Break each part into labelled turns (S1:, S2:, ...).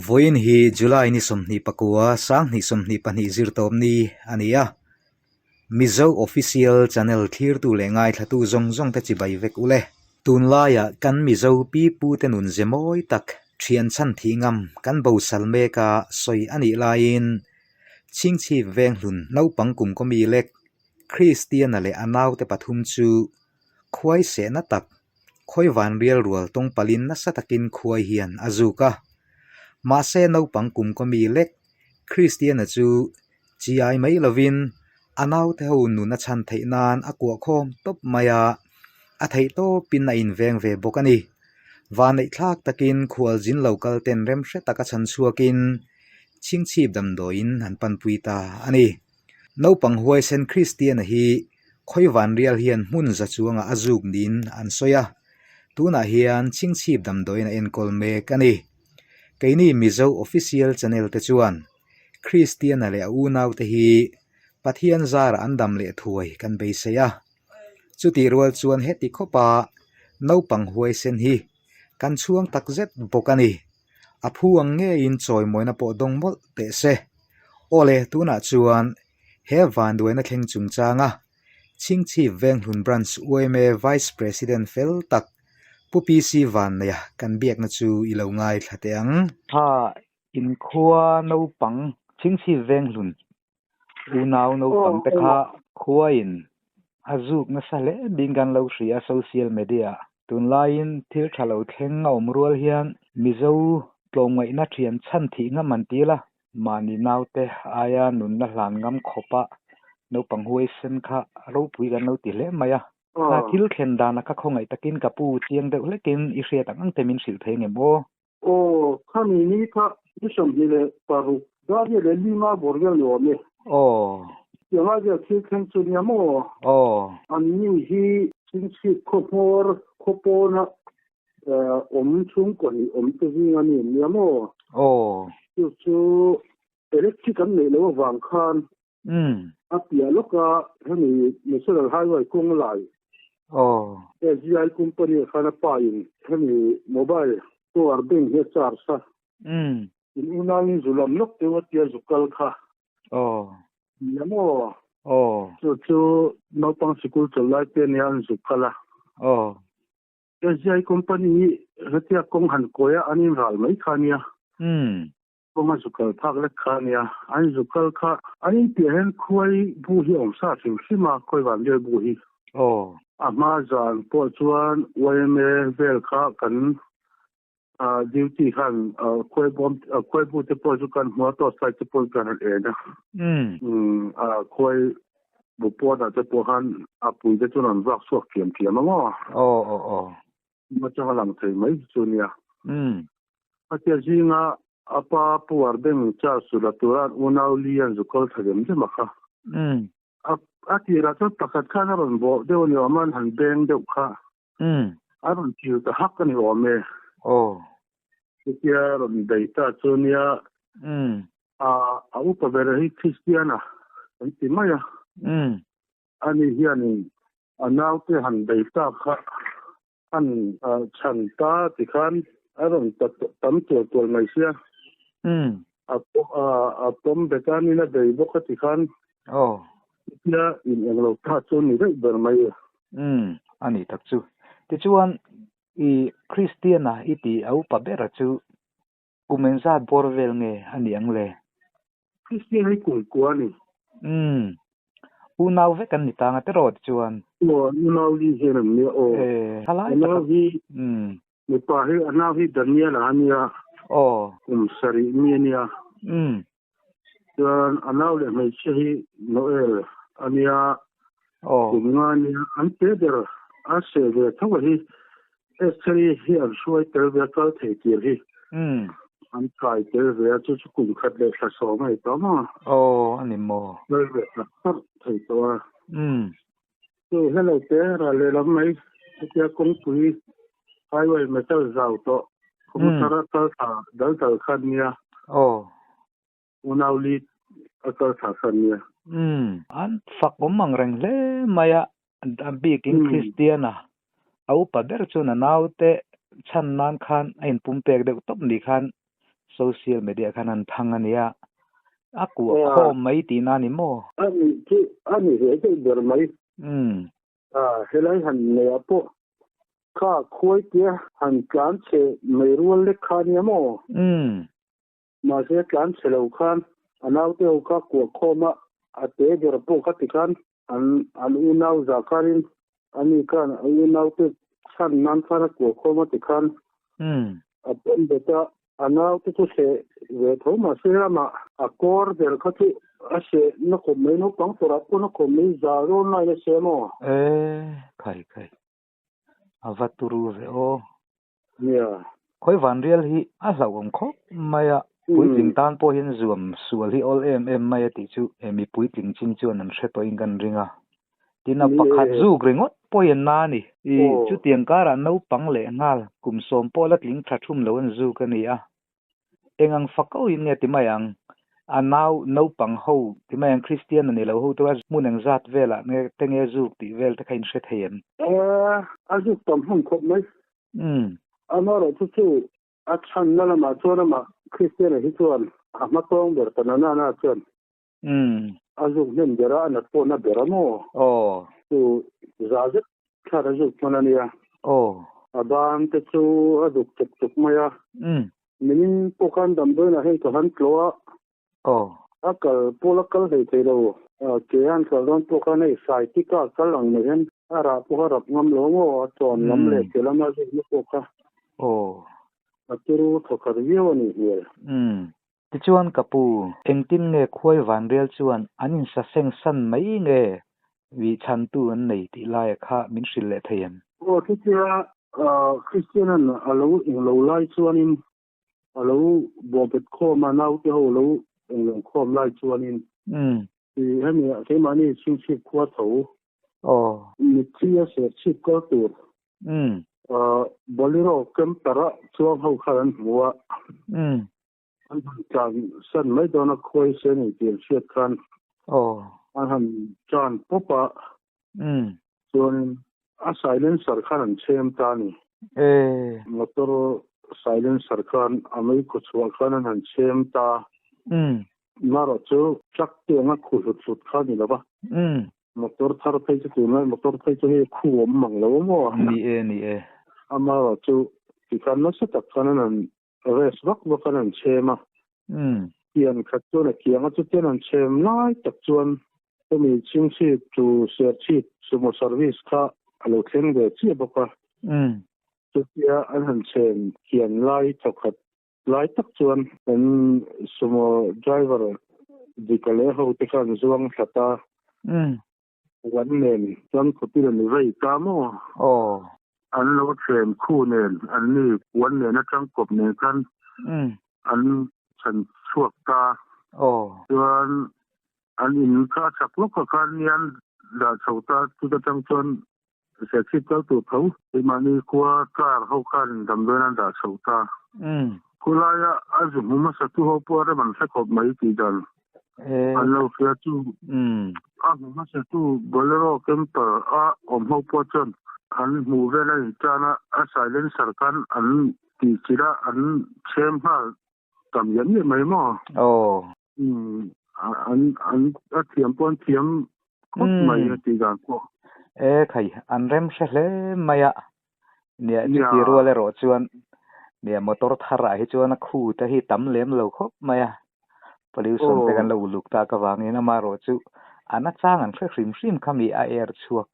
S1: Vawiin hi July ni 29 2022 zirtawp ni a ni a. Mizo Official Channel thlirtu leh ngaithlatu zawng zawng te chibai vek u le. Tunlaiah kan Mizo pi pu te nun ze mawi tak thian chhan thih ngam kan bosal mek a sawi a nih laiin Chhingchhip Venghlun naupang kum kaw mi lek Kristiana leh a naute pathum chu khuai sehna tak khawi van rial rual tawng palin nasa takin khuai hian a zuk a. Mahse naupang kum kaw mi lek Kristiana chu chi ai mai lovin a naute ho nun a chhan theih nan a kuah khawm tawp mai a, a theih tawpin a inveng ve bawk a ni. Vanneih thlak takin khualzin lo kal ten remhre taka chhan chhuakin Chhingchhip damdawiin an panpui ta a ni. Naupang huaisen Kristiana hi khawi vanrial hian hmun za chuangah a zuk niin an sawi a, tunah hian Chhingchhip damdawiin a enkawl mek a ni. Keini Mizo Official Channel te chuan Kristiana leh a unaute hi Pathian zarah an dam leh thuai kan beisei a. Chutih rual chuan heti khawpa naupang huaisen hi kan chhuang takzet bawk a ni. A phu ang ngeiin chawimawina pawh dawng mawlh teh se. Aw le, tunah chuan he vanduaina thleng chungchanga Chhingchhip Venghlun Branch yma Vice President fel tak Pu PC Vanneia kan biakna chu i lo ngaithla teh ang. Tha inkhua naupang Chhingchhip Venghlun unau naupang te kha khuain a zuk nasa hle ding kan lo hria social media ah. Tunlaiin thil tha lo thleng a awm rual hian Mizo tlawmngaihna thian chhan thih ngam an ti la, mahni naute aia nunna hlan ngam khawpa naupang huaisen kha ropui kan lo ti hle mai a. Kha thil thlen dana kha khawngaih takin ka pu chiang deuh hlekin i hriat ang ang te min hrilh thei ngem aw?
S2: Aw, khami ni kha ni 26 dar leh lima bawr vel ni awm e.
S1: Aw.
S2: Tianga vel thil thleng chu nia maw?
S1: Aw.
S2: An ni hi Chhingchhip khaw hmawr khaw pawna awm chhungkaw hnih awm te zing a ni nia maw?
S1: Aw.
S2: Chu chu electric an neih loh avang khan a piah lawka hemi National Highway kawng lai
S1: Aw.
S2: SGI company ah khan a pa in hemi mobile power bank hi a charge a. In unau in zu lam lawk deuh a tia zu kal kha.
S1: Aw.
S2: Nia maw?
S1: Aw.
S2: Chu chu naupang sikul chawlh lai te nia an zu kal a.
S1: Aw.
S2: SGI company hi hetia kawng han kawi a an inral mai kha nia. Kawng a zu kal phak lek kha a nia. An zu kal kha an inpiah hian khuai bu hi a awm sa hrim hrim a, khawi van vel bu hi.
S1: Aw.
S2: A hma zan pawh chuan yma vel kha kan duty khan khuai bawm khuai bu te pawh chu kan hmu a, torch light te pawh kan han en a. Khuai bu pawnah te pawh khan a pui te chuan an vak chhuak thiam thiam a maw?
S1: Aw aw aw.
S2: Atanga lang thei mai chu nia. A tia zinga a pa Pu Arbeng charge chu la tura an unau li an zu kal tha dem dem a kha. A tirah chuan pakhat khan a rawn bawh deuh a ni awm a, an han beng deuh kha. A rawn thil ta hak a ni awm e. Chutia rawn bei ta chu nia. A upa ber hi Kristiana an ti mai a. Ani hianin a naute han bei ta kha an chhan ta tikhan a rawn tam tual tual mai sia. A pawm bet a nina bei bawk a tikhan chutia in englo ta chu ni daih ber mai e.
S1: A ni tak chu. Tichuan i Kristiana i tih a upa bera chu Kum engzat bawr vel nge a nih ang le?
S2: Kristian hi kum kua a ni.
S1: Umm. Unau vek an ni tang a tiraw tichuan.
S2: Aw, unau li hian an nia aw.
S1: Eh, thalai tak a.
S2: Unau hi, mipa hi a nau hi Daniel a nia.
S1: Aw.
S2: Kum sarih mi a nia.
S1: Umm.
S2: Chuan a nau leh hmeichhia hi Noel a nia.
S1: Aw.
S2: Kum nga a nia. An te ber a seh ve tho a hi. Esther-i hi an hruai tel ve a kal thei tir hi. An kai tel ve a chu chu kum khat leh thla sawm a ni tawh maw?
S1: Aw a ni maw?
S2: Kal ve tak tak thei tawh a. Chu hello te ral lehlam mai hetia kawngpui highway metal zau tawh kawng thar a kal thla dal dal kha ania.
S1: Aw.
S2: Unau li a kal thla kha ania.
S1: An fak awm ang reng hle mai a, a bikin Kristiana a upa ber chuan a naute chhan nan khan a inpumpek deuh tawp ni khan. Social media khan an thang a nia. A kuah khawm mai tihna a ni maw?
S2: A nih chu a ni ve deuh ber mai. A helai han neihah pawh kha khuaitia han tlan chhe mai rual lek kha a nia maw? Mahse tlan chhe lo khan a naute ho kha kuah khawm a, a te ber pawh kha tikhan an an unau za khanin ani khan a unaute chhan nan khan a kuah khawm a tikhan a pawm bet a, a naute chu seh ve tho mahse amah a kawr ber kha chu a seh na khawp mai naupang tawrah pawh na khawp mai za rawn laiin a seh maw?
S1: E khai khai a va turu ve aw.
S2: Nia.
S1: Khawi vanrial hi a hlauhawm khawp mai a, puitling tan pawh hian zuam sual hi awl em em mai a tih chu he mi puitling chin chuan an hre tawhin kan ring a. Tin a pakhat zuk ringawt pawhin an na a ni. I chutiang karah naupang leh nghal kum sawm pawh la tling tha thum lo an zuk a ni a. Eng ang fak ko in nge ti mai ang? A nau naupang ho ti mai ang Kristian a ni lo ho tura hmun eng zat velah nge te nge zuk tih vel te kha in hre thei em?
S2: A zuk tam hmun khawp mai. Amaherawhchu chu a chhanna lamah chuan amah Kristiana hi chuan a hma tawng ber ta na na chuan a zuk hnem ber a, a nat pawh na ber a maw? Chu za zet thlar a zuk hman a nia. A ban te chu a zuk chuk chuk mai a. Nimin pawh khan damdawiinah hei ka han tlawh a. A kal pawh la kal hlei thei lo. Ke han kal dawn pawh khan hei sai tika a kal ang mai hian a rah pawh kha rap ngam lo maw? A chawn lam leh ke lama zukna pawh kha a turu thawkhat viau a nih hmel.
S1: Tichuan ka pu, engtin nge khuai vanrial chuan an insaseng san mai nge vih chhantu an nei tih laia kha min hrilh leh thei em?
S2: Aw chutia Kristianan a lo englo lai chuanin a lo bawhbet khawm a, naute ho lo englo khawm lai chuanin hemi keimahni chhingchhip khua tho mitthi a serchhip kal tur Bolero camper a chuang ho khan an hmu a. An han tlan san mai dawn a khawi se ni tih an hriat khan an han tan pawp a. Chuanin a silencer khan an chhem ta a ni. Motor silencer khan a mei khaw chhuah khan an han chhem ta. Marawh chu truck te anga khu hlut hlut kha a ni lo va. Motor thar phei chu tunlai motor phei chu hei khu awm mang lo a maw?
S1: Ni e, ni e.
S2: Amaherawh chu tikhan nasa tak khan an han rest vak vak an han chhem a. Pian khat chuan a kiang a, chutian an chhem lai tak chuan hemi Chhingchhip to Serchhip sumo service kha a lo thleng ve chiah bawk a. Chutia an han chhem kian lai thawkhat Lai tak chuan kan sumo driver Dika leh ho te khan zuang thlat a, wan nen chuan khawpil an vei ta maw? An lo thlem khu nen an ni wan nen atang kawp nen khan an chhan chhuak ta. Chuan an in kha a chak lawk a khan nian dah chho ta, chuta tang chuan Serchhip kal tur tho keimahni khua car ho khan damdawiin an dah chho ta. Khulaia a zu hmu hmasa tu ho pawh a rem an hre khawp mai tih dan an lo hria chu. A hmu hmasa tu Bolero camper a awm ho pawh chuan an hmuh vel a intan a, a silencer khan an tihchilh a, an chhem nghal tam liam liam mai maw? An an a thiam pawh an thiam khawp mai a tih dan pawh.
S1: E khai an rem hre hle mai a, nia chuti rual erawh chuan nia motor thar ah hi chuan a khu te hi tam lem lo khawp mai a, pollution te kan lo uluk tak avangin amaherawh chu a nachang an hre hrim hrim kha mi a air chhuak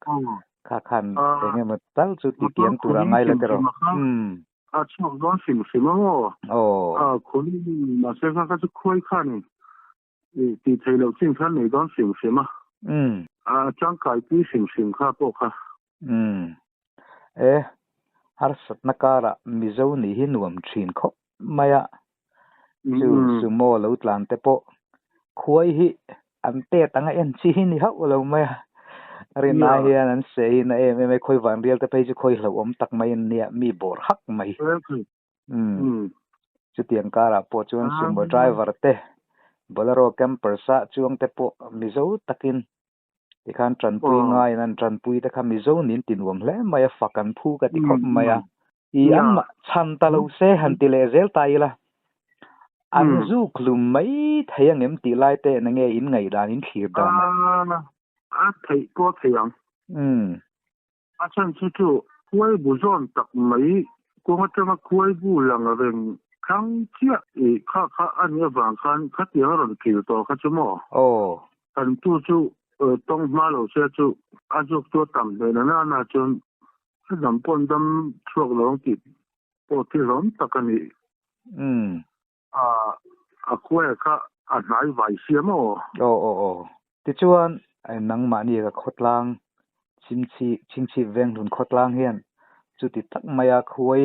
S1: kha khan eng emaw tal chu ti kiang tur a ngai la tiraw.
S2: A chhuak dawn hrim hrim a maw?
S1: Aw.
S2: A khawi mahse kha kha chu khuai khan i tih theih loh chin khan nei dawn hrim hrim a. A tangkai pui hrim hrim kha pawh kha.
S1: Umm. E, harsatna karah Mizo nih hi nuam thin khawp mai a. Chu sumo lo tlan te pawh khuai hi an tet anga en chi hi ni hauh lo mai a. Rinai hian an seh hi na em em e, khawi van rial te phei chu khawi hlauhawm tak mai an nia, mi bawr hak mai. Umm. Chutiang karah pawh chuan sumo driver te, Bolero campers ah chuang te pawh Mizo takin Tikhan tanpui ngaiin an tanpui te kha Mizo nin ti nuam hle mai a, fak an phu ka ti khawp mai a. I an mah chhan ta lo se han ti leh zel ta ila. An zuk hlum mai thei angem tih lai te na nge in ngaihdan in thlir dan
S2: a? A theih pawh a thei ang. A chhan chu chu khuai bu zawn tak mai kawng atanga khuai bu lang reng thlang chiah i kha kha a nih avang khan khatiang a rawn kil tawh kha chu maw?
S1: Aw.
S2: Kan tu chu tawng hma lo se chu a zuk chu a tam hle na nana chuan a dam pawn dam chhuak lo ang tih pawh thil hlawm tak a ni. A a khuai kha a hnai vai sia maw?
S1: Aw aw aw. Tichuan nangmahni ka khawtlang chimchhi chhingchhip venghlun khawtlang hian chuti tak maia khuai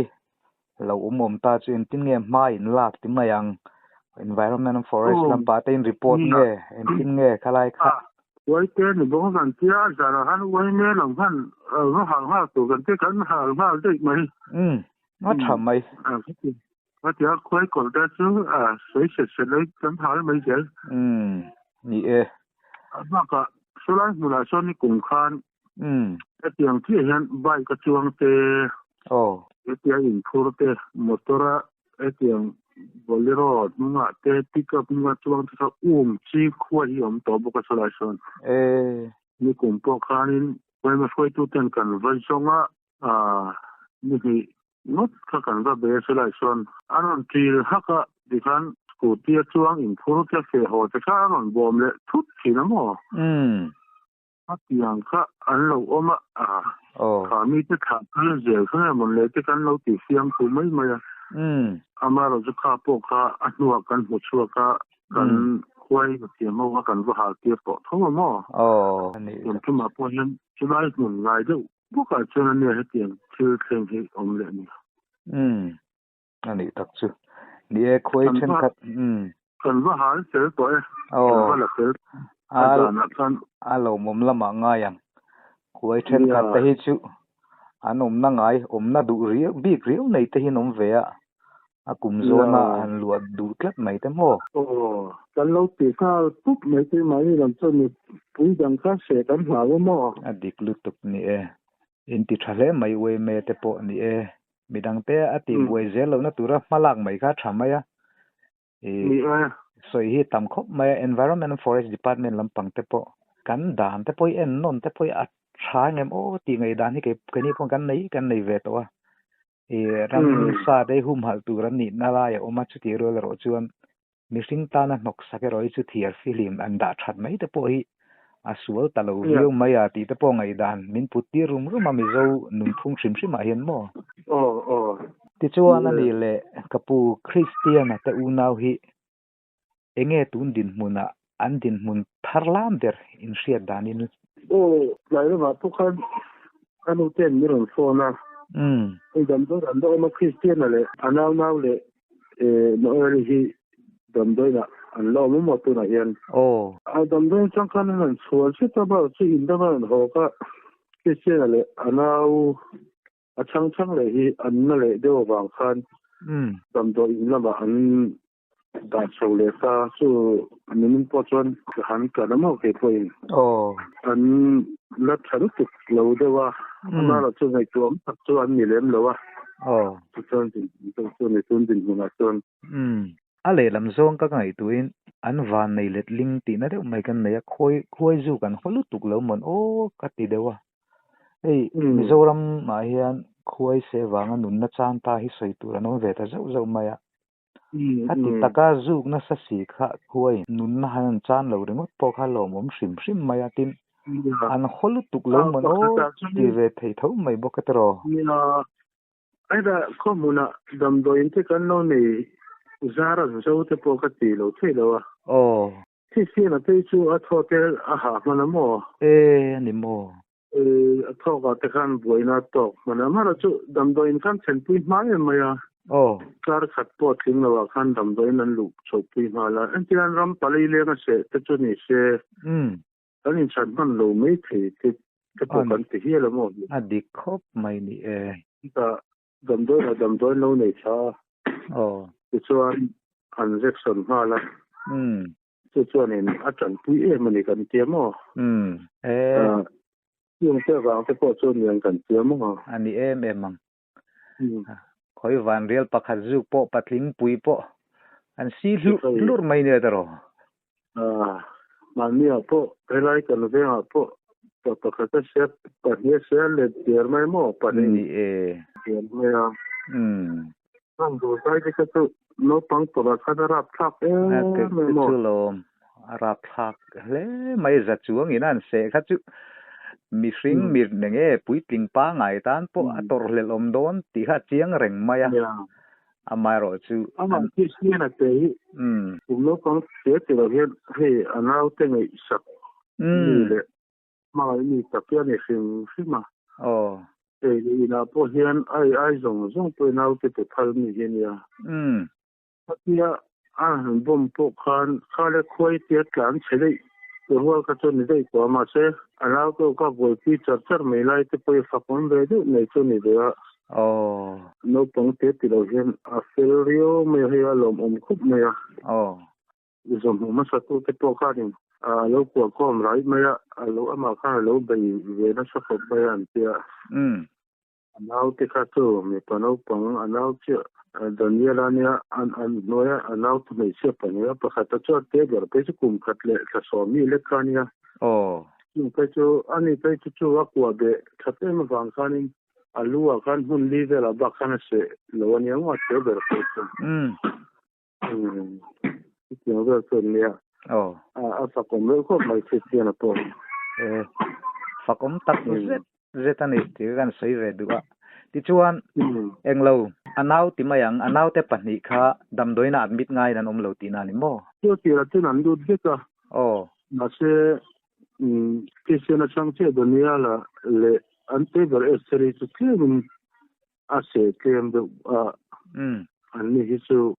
S1: lo awm awm ta chu engtin nge hma in lak ti mai ang? Environment and Forest lampah te in report nge engtin nge khalai kha?
S2: Uai te ni bawk a kan tia a zanah khan uai me lam khan va hal nghal tur kan tia kan hal nghal daih mai.
S1: Umm a tha mai.
S2: A tia khuai kawr te chu a sawi set set lai kan hal mai zel.
S1: Umm ni e.
S2: A bakah sawlai hmunah sawn ni kum khan hetiang chiah hian bike a chuang te hetia inphur te motor a hetiang bolero hnungah te pickup hnunga chuang te kha um chi khua hi a awm tawh bawk a sawlai sawn. Ni kum pawh khanin yma hruaituten kan va zawng a ni hnih ngawt kha kan va be a sawlai sawn a rawn ṭil hak a tikhan scooty a chuang inphur te feh haw te kha a rawn bawm leh thut thin a maw? A tiang kha an lo awm a, kha mite thlah kal zel kha nge mawn le te kan lo ti fiam thu mai mai a. Amaherawh chu kha pawh kha a hnuah kan hmu chhuak a, kan khuai thiam ho kha kan va hal tir tawh tho a maw? Tun tumah pawh hian chulai hmun ngai deuh bawkah chuan ania hetiang thil thleng hi awm leh a ni.
S1: A nih tak chu. Ni e, khuai thenkhat.
S2: Kan va hal fel tawh e. Kan va la fel a zanah khan.
S1: A lawmawm lamah ngai ang. Khuai thenkhat te hi chu an awmna ngai, awmna duh riau, bik riau nei te hi an awm ve a. A kum zawna han luah duh tlat mai te maw?
S2: Aw, kan lo ti nghal pup mai te mahni lam chuan mipui dang kha hreh kan hlau a maw?
S1: A dik lutuk ni e. Inti tha hle mai uaime te pawh ni e. Midangte a tih buai zel lohna tura hma lak mai kha a tha mai a. I sawi hi tam khawp mai a, Environment and Forest Department lampang te pawh kan dan te pawh hi en nawn te pawh hi a tha engem aw tih ngaihdan hi kei keini pawh kan nei kan nei ve tawh a. I ramsa te hi humhalh tur an nihna lai a awm a, chutih rual erawh chuan Mihring tana hnawksak erawh hi chu thiar fihlim an dah that mai te pawh hi a sual ta lo viau mai a tih te pawh ngaihdan min put tir rum rum a Mizo nunphung hrim hrim ah hian maw?
S2: Aw aw.
S1: Tichuan a nih leh ka pu Christian-a te unau hi enge tun dinhmunah an dinhmun thar lam ber in hriat danin?
S2: Aw, tlai lamah pawh khan a nu ten min rawn phone a. Hei damdawi an la awm a Christian-a leh a nau nau leh Noel hi damdawiinah an la awm a maw tunah hian.
S1: Aw.
S2: A damdawiin atang khan an han chhual zet a, bak chu in danga an haw kha Christian-a leh a nau a chhang chhang leh hi an na leh deuh avang khan damdawiin lamah an dah chho leh ta. Chu nimin pawh chuan ka han kan a maw kei pawhin.
S1: Aw.
S2: An la tha lutuk lo deuh a, amah chu ngaihtuah awm tak chu an ni lem lo a.
S1: Aw.
S2: Chuan dinhmun chu ni tun dinhmunah chuan.
S1: Umm. A lehlam zawng ka ngaihtuahin an van nei let ling tihna deuh mai kan nei a, khawi khuai zu kan haw lutuk lo mawn aw ka ti deuh a. Hei Mizoram ah hian khuai se vanga nunna chan ta hi sawi tur an awm ve ta zauh zauh mai a. A ti taka zuk nasa si kha khuai nunna han an chan lo ringawt pawh kha lawmawm hrim hrim mai a, tin an haw lutuk lo mawn aw ti ve thei tho mai bawk a tiraw.
S2: Nia, aida khaw hmunah damdawiin te kan lo nei zar an zo te pawh ka ti lo thei lo a.
S1: Aw.
S2: Thisiana phei chu a thaw te a hah hman a maw?
S1: E, a ni maw?
S2: A thawkah te khan buaina a tawk hman a, amaherawh chu damdawiin khan thlenpui hma em mai a.
S1: Aw.
S2: Kar khat pawh tling loah khan damdawiin an luh chhohpui nghal a, entirnan ram palei lenga seh te chu ni se. Kan inchhan hman lo mai thei te te pawh kan ti hial a maw?
S1: A dik khawp mai ni e.
S2: Chutah damdawiin ah damdawiin lo nei tha a.
S1: Aw.
S2: Tichuan an injection nghal a. Chu chuanin a tanpui em a ni kan tia maw?
S1: Umm. E.
S2: Chung te vang te pawh chu niang kan tia maw?
S1: A ni em em ang. Khawi vanrial pakhat zuk pawh patling pui pawh. An si hlurh hlurh mai nia tiraw?
S2: Mahni ah pawh helai kan vengah pawh pa pakhat a sia pahnih a sia let diar mai maw pahnih
S1: Ni e.
S2: diar mai a. Heng duhzai te kha chu naupang tawrh ah khan a rapthlak em mai maw.
S1: Chu lawm a rapthlak hle mai za chuang in an seh kha chu mihring mir nenge puitling pangai tan pawh a tawrh hlelh awm dawn tih kha a chiang reng mai a. Amaherawh chu
S2: Amah
S1: an.
S2: Kristiana te hi kum naupang te ti lo hian hei a naute ngaihsak mi leh hmangaih mi tak hi a ni hrim hrim a. Ei leh inah pawh hian ai ai zawng zawng pawh i naute pe phal mi hi a nia. Khatia a han bomb pawh khan kha le khuai tia tlan chhe daih te rual kha chu a ni daih tawh a mahse a naute aw kha buaipui char char mai lai te pawh hi fak awm ve deuh mai chu a ni ve a.
S1: Aw.
S2: Naupang te ti lo hian a fel riau mai a, hei a lawmawm khawp mai a.
S1: Aw.
S2: Zawmhmuh hmasa tu te pawh khanin a lo kuahkhawm rai mai a, a lo amah khan a lo bei ve nasa khawp mai a an ti a. A naute kha chu mipa naupang a nau chiah Daniel a nia, an an hnuaia a naute hmeichhia pahnih a, pakhat a chuan te ber phei chu kum khat leh thla sawm mi lek kha a nia.
S1: Aw.
S2: Chung phei chu ani phei chu chu a kuah beh that em avang khanin A lu ah khan hmun li velah bak khan a seh lo a nia ngawt te ber pawh chu. Umm. Chutiang vel chu an nia.
S1: Aw.
S2: A fakawm reuh khawp mai Christian-a pawh.
S1: E, fakawm tak zet zet a ni tih ka kan sawi ve duh a. Tichuan, englo, a nau ti mai ang, a naute pahnih kha damdawiin a admit ngaiin an awm lo tihna a ni maw?
S2: Chu tirah chuan an lut vek a.
S1: Aw.
S2: Mahse, Christian-a chhang chiah Daniel-a leh an table Esther-i chu tlemin a seh tlem deuh a, an ni hi chu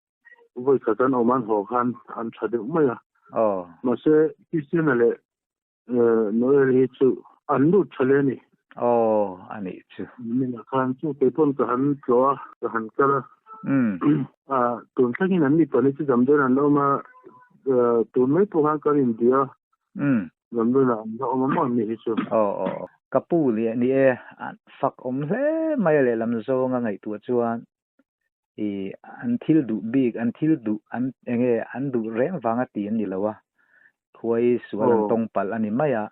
S2: vawi khat an awm an haw khan an tha deuh mai a. Mahse, Christian-a leh Noel hi chu an lut tha hle a ni.
S1: Aw, a nih chu.
S2: Min ah khan chu kei pawn ka han tlawh a, ka han kal a. Tun thlengin an ni pahnih chu damdawiin an awm a, tun mai pawh khan kan inbia a. Damdawiin ah an la awm a maw an ni hi chu.
S1: Aw aw. Ka pu leh ni e, fak awm hle mai a lehlam zawnga ngaihtuah chuan i an thil duh bik, an thil duh an enge an duh reng vanga ti an ni lo a, khuai sual an tawng palh a ni mai a.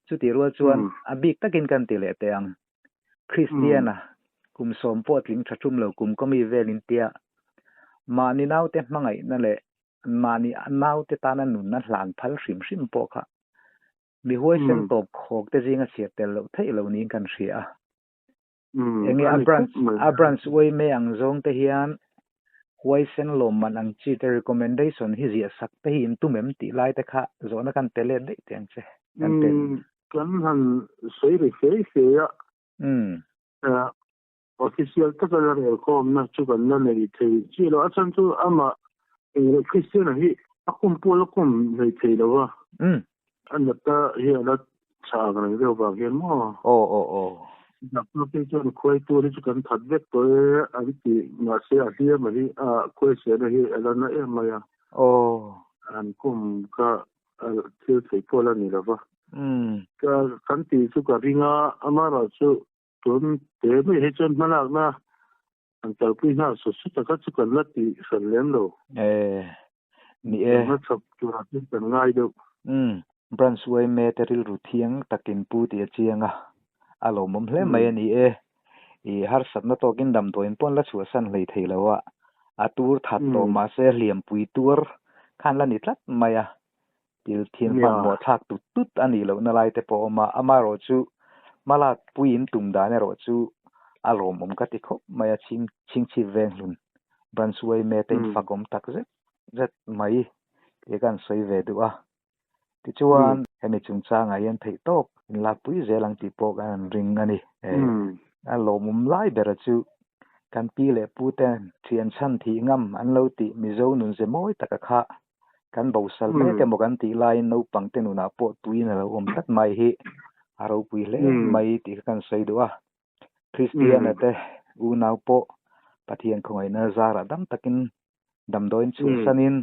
S1: Chutih rual chuan a bik takin kan ti leh teh ang. Kristiana kum sawm pawh tling tha tum lo kum kawmi velin tia mahni naute hmangaihna leh mahni naute tana nunna hlan phal hrim hrim pawh kha mi huaisen tawp khawk te zinga chhiar tel loh theih lo niin kan hria a. Enge a branch a branch uaime ang zawng te hian huaisen lawmman ang chi te recommendation hi ziah sak te hi in tum em tih lai te kha zawhna kan pe let daih teh ang che.
S2: Kan pe. Kan han sawi ri fei fei a. Official taka la relkhawmna chu kan la nei thei chiah lo. A chhan chu amah englo Christian-a hi a kum pawh la kum nei thei lo a. A nata hi a la chhang reng deuh vang hian maw?
S1: Aw aw aw.
S2: Doctor te chuan khuai tur hi chu kan that vek tawh e an ti mahse a hliam a hi a khuai sehna hi a la na em mai a.
S1: Aw.
S2: An kum kha thil theih pawh la ni lo va. Ka kan tih chu ka ring a, amaherawh chu tun te mai hi chuan hmalakna an kalpui nghal sut sut a kha chu kan la ti hran lem lo.
S1: E, ni e.
S2: Kan la chhawp turah chuan kan ngai deuh.
S1: Umm, Branch yma te rilru thiang takin pu tih a chiang a, a lawmawm hle mai a ni e. I harsatna tawkin damdawiin pawn la chhuahsan hlei thei lo a, a tur that tawh mahse hliampui tuar khan la ni tlat mai a, Thil thian hmanhmawh thlak tut tut a nih lohna lai te pawh a awm a, amaherawh chu hmalak puiin tum dan erawh chu a lawmawm ka ti khawp mai a, chhing chhingchhip veng hlun branch yma te in fakawm tak zet zet mai tih ka han sawi ve duh a. Tichuan hemi chungchangah hian theihtawp inlakpui zel ang tih pawh kan han ring a ni. A lawmawm lai bera chu kan pi leh pu ten thian chhan thih ngam an lo tih Mizo nun ze mawi taka kha Kan bosal mek emaw kan tih laiin naupang te nunah pawh tuiin a lo awm tlat mai hi a ropui hle mai tih kha kan sawi duh a. Kristiana te unau pawh Pathian khawngaihna zarah dam takin damdawiin chhuahsanin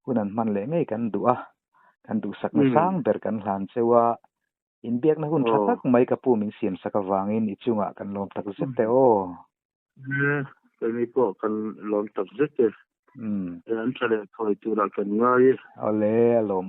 S1: hun an hman leh ngei kan duh a, kan duhsakna sang ber kan hlan cheu a, inbiakna hun tha tak mai ka pu min siamsak avangin i chungah kan lawm tak zet e aw.
S2: Keini pawh kan lawm tak zet e. An tha leh thuai turah kan ngai e.
S1: Awle a lawm.